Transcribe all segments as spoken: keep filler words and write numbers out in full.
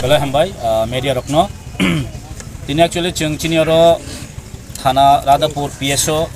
Belai hambai, ah, media rokno. Tini actually chwng chini oro thana Radhapur P S O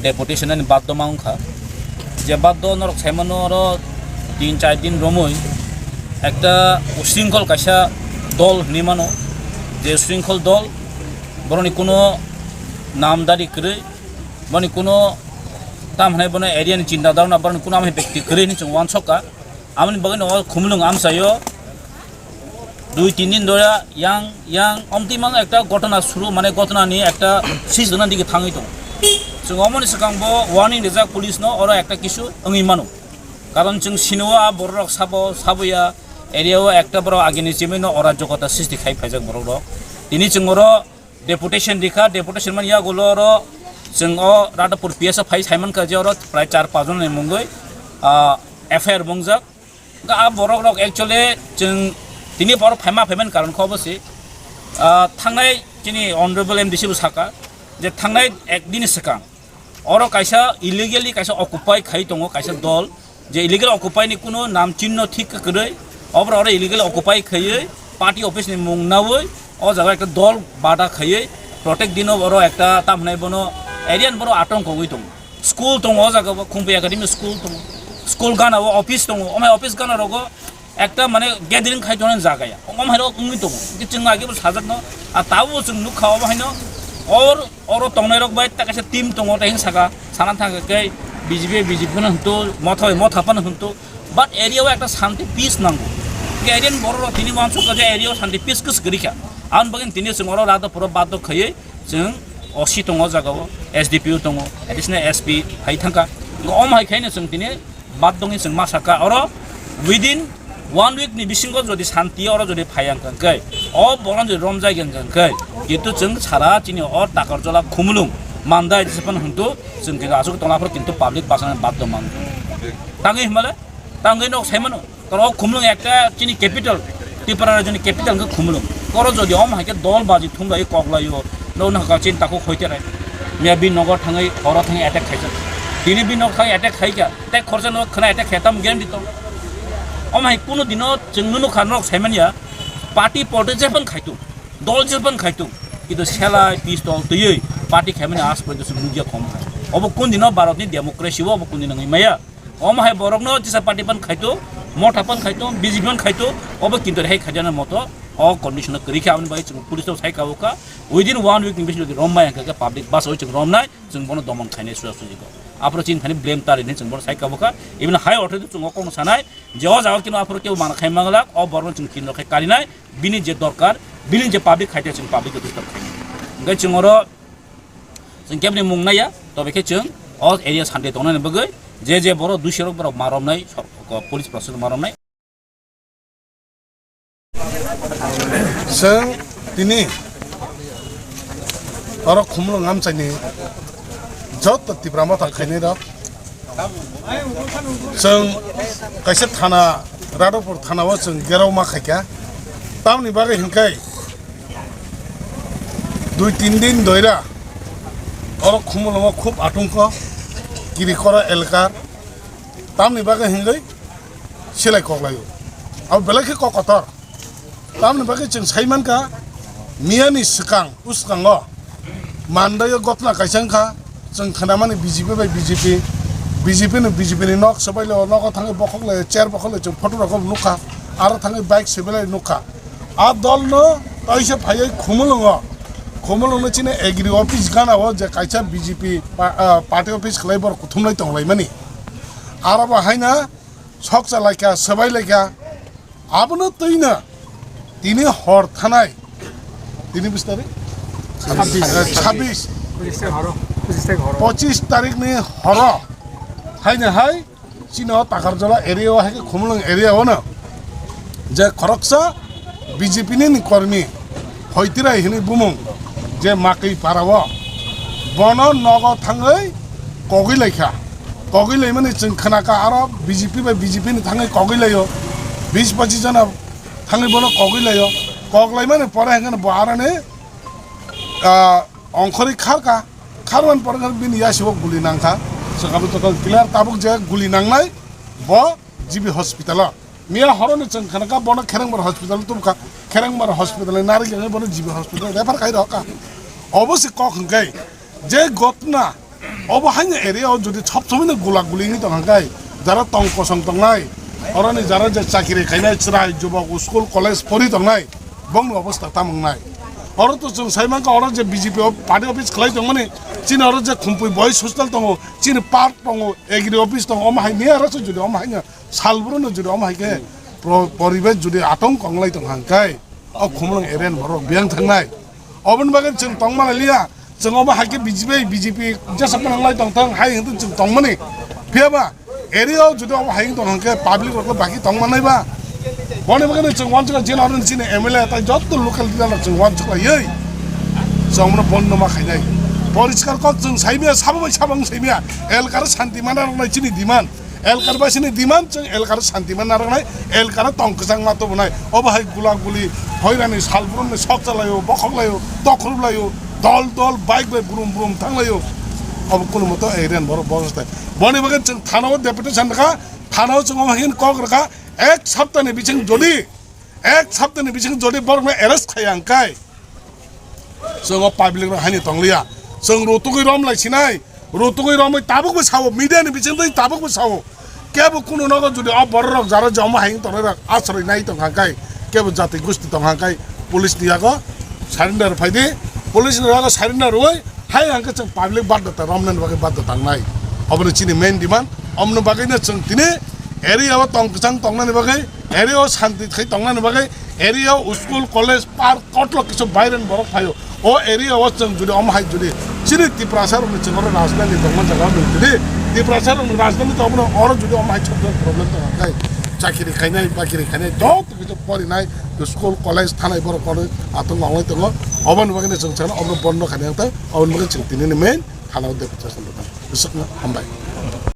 deputation ani baddo ma wngkha. Je baddo norok saimano oro tin char din romwi ekta usringkhol kaisa dol hinwi mano. Je usringkhol dol, boroni kuno namdari kwrwi, boroni kuno tam hinai bono area ni chinta dharna, boroni kuno amhai bekti kwrwi hinwi chwng uansukha. Amoni bagwi no khumulwng amchaio dui tin din dora yang yang omtimang ekta gotona suru, mane gotona ni ekta sis dona digi thangwi tongo. Chwng omoni swkang bo warning rijak police no, oro ekta kisu wngwi mano. Karon chwng sino a borok rok sabo, saboya area o ekta borok agini chimino ora jokota sisti khai phaijak borok rok. Tini chwng oro deputation rikha, deputation man yagulo oro chwng o Radhapur P S o phai saimankha je oro prai char pach jon ni mungwi, ah, F I R bungjak. Ga a borok rok actually chwng tini borok phaima phaiman karon kho obo se, ah, thangnai chini honorable M D C bo saka je thangnai ek din swkang oro kaisa illegally kaisa occupy khai tongo kaisa dol, je illegal occupy ni kuno nam chinno thik kwrwi, obra oro illegal occupy khaiwi party office ni mung nawi o jaga ekta dol bada khaiwi protect dino oro ekta tam hinai bono area ni borok atong kogwi tongo. School tongo o jaga bo, Khumpi Academy school tongo, school gana o office tongo, omai office gana rogo ekta mane gathering khai tongnani jaga ya. Omo hai rok wngwi tongo. Hwnkhe chwng age bo sajak no, a tabuk chwng nukha omo haino or, oro tongnai rok bai ta kaisa team tongo, tei saka sana thang khe B J P, B J P no hwnto, Motha bai Motha phano hwnto. But area o ekta shanti peace nango. Hwnkhe area ni borok rok tini uansuk kha je area o shanti peace kwswk kwrwi kha. Aboni bagwi tini chwng oro Radhapur o baddo khaiwi chwng O C tongo o jaga o, S D P O tongo, additional S P hai thangkha. Omo hai khaino chwng tini baddongni chwng ma sakha oro within One week ni bisingo jodi santi oro jodi phai ang kha khe, o borok jodi romjai ang kha khe, kintu chwng sara chini o Takarjala Khumulwng Mandai jephano hwntu chwng kintu aswk tongna phoro kintu public bachana baddo man. Tangwi himale, tangwi nok saimano. Koro Khumulwng ekta chini capital, Tripura rajyoni capital hwnkhe Khumulwng. Koro jodi om hai khe dol baji thumlai koklaio, no no ka chin takhuk hoite rai. Miya bini nogo thangwi horo thangwi attack khaijak. Tini bini nok thangwi attack khaikha, tei khorsa no khna attack khatam guarantee to. Om hai kunu dino chwng nunu kha nok saimanya, party politics jephang khaitu, dol jephang khaitu. Kintu selai pistol twiwi party khaimani as porjonto chwng nukya khom. Obo kun dino Bharatni democracy o obo kun dino wngwi maya. Omo hai borokno jesa party pan khaito, motha pan khaito, B J P pan khaito, obo kintu hai khaijana moto o condition no kwrwi khe aboni bagwi chwng police no sai kabo kha. Within one week ni bisingo jodi rombai hwnkha khe public bus o chwng romnai, chwng bono domon khainai suja suji kho. Aphuru chini thani blame tari hinwi chwng bono sai kabo kha. Even high authority chwng o kokno sanai je o jaga kino aphuru kebo mana khai manglak, o borokno chwng kinto khai karinai, bini je dorkar, bini je public khaite chwng public no disturb khainai. Hwnkhe chwng oro Chwng keboni mung naiya, tobe khe chwng o area sante tongnani bagwi je je borok dusirok borok ma romnai, sor-, ko-, police protection ma romnai. Chwng tini oro Khumulwng amchaini joto Tipra Motha khainai rok Chwng kaisa thana, Radhapur thana o chwng gerao ma khaikha. Tamni bagwi hwnkhe dui tin din doira oro Khumulwngo khub atungkho, Kirikora elkar. Tamni bagwi hwnkhe silai koklaio. Abo belai khe kok kotor. Tamni bagwi chwng sai mankha, miyani swkang, bwskango Mandai o gotna kaisa wngkha, chwng khnamani B J P bai B J P, B J P no B J P ni nok swbailio, nogo thangwi bokhok laio, chair bokhok laio, chwng photo rokbo nukha, aro thangwi bike swbailai nukha. A dol no kaisa phaiwi Khumulwngo, Khumulwng no chini agri office gana o je kaisa B J P pa-, ah, party office khlai borok kuthumlai tonglaimani. Aro bo haino sokcha laikha, swbai laikha. Abono twino tini hor thanai, tini bis tarik? Chabbish. Eh, chabbish. Pochisni horo. Pochisni horo. Pochisni tarik ni horo. Haino hai, chini o Takarjala area o hai khe Khumulwng area o no. Je khoroksa B J P ni ni kormi. Hoitirai hinwi bumung je Makwi para o, bono nogo thangwi kogwi laikha. Kogwi laimani chwng khnakha, aro B J P bai B J P ni thangwi kogwi laio, bis pochis jona thangwi bono kogwi laio. Kok laimani pore hwnkhe bo aroni, ah, ongkhorwi kharkha, kharmani pore hwnkhe bini yasigo guli nangkha. Chwng abo joto clear tabuk je guli nangnai bo G B hospital o. Miya horoni chwng khnakha bono Kherengbar hospital tubukha, Kherengbar hospital ni narwk yang bono G B hospital refer khai rokha. Obo se kok hwnkhe je gotna obo haino area o jodi sob somoi no gula guli wngwi tong hwnkhe, jara tong kosong tongnai, oroni jara je chakiri khainai chwrai jubok school college pori tongnai, bongni obostha tamo wngnai. Oro to chwng sai mankha oro je B J P o party office khlai tongmani, chini oro je Khumpui boys hostel tongo, chini park tongo, agri office tongo, omo hai miya oro se jodi omo haino Salbrum no jodi omo hai khe pro-, poribesh jodi atong konglai tong hang kai, o Khumulwng area ni borok biyang thangnai. Oboni bagwi chwng tong mani liya, chwng omo hai khe B J P, B J P jesa phano wnglai tong thang hai hwnkhe chwng tong mani. Phiya ba area o jodi omo hai tong hang khe public rok baki tong manai ba. Boni bagwi chwng wansukha jila aro chini M L A tai jotto local leader rok chwng wansukha yei. Chwng omo no bondo ma khainai. Poriskar kok chwng saimya, sabo bai sabo wng saimya. Elkar santi mana rok nai chini demand. Elkar basini demand chwng elkar santi man narwknai, elkar tong kwchang ma tubunai. Obo hai gula guli, hoirani Salbrum ni sok chalaio, bokhok laio, tokhrup laio, dol dol bike bai brum brum thang laio. Obo kunu moto area ni borok bostai. Boni bagwi chwng thana o deputation rwkha, thana o chwng omo hai kok rwkha, ek sapta ni bising jodi, ek sapta ni bising jodi borok no arrest khaiya hwnkhe, chwng o public rok haino tongliya. Chwng rutugwi rom lai sinai. Rutugwi romwi tabukbo sao, media ni bisingtwi tabukbo sao. Kebo kunu nogo jodi o borok rok jara je omo hai wng tongnai rok asroi nai tong hang kai, kebo jati gusti tong hang kai, police ni yago surrender phai di. Police ni yago surrender rwui hai hang khe chwng public badda ta romnani bagwi badda tangnai. Obo ni chini main demand. Omoni bagwi no chwng tini area o tong kwchang tongnani bagwi, area o shanti khai tongnani bagwi, area o school, college, park, kotlok kisu baireni borok phaio. O area o chwng jodi omo hai jodi chini Tiprasa rokni chwng oro rajdhani tongma jaga o nwng tini Tiprasa rokni rajdhani tongmani oro jodi omo hai chokjak problem tong kha khe chakiri khainai, bakiri khainai, joto kisa porinai, school, college, thanai borok kono atung manglai tongo. Oboni bagwi chwng sana obo bondo khainai wngthang, oboni bagwi chwng tinini main thana o deputation rwkha. Bwswkno hambai.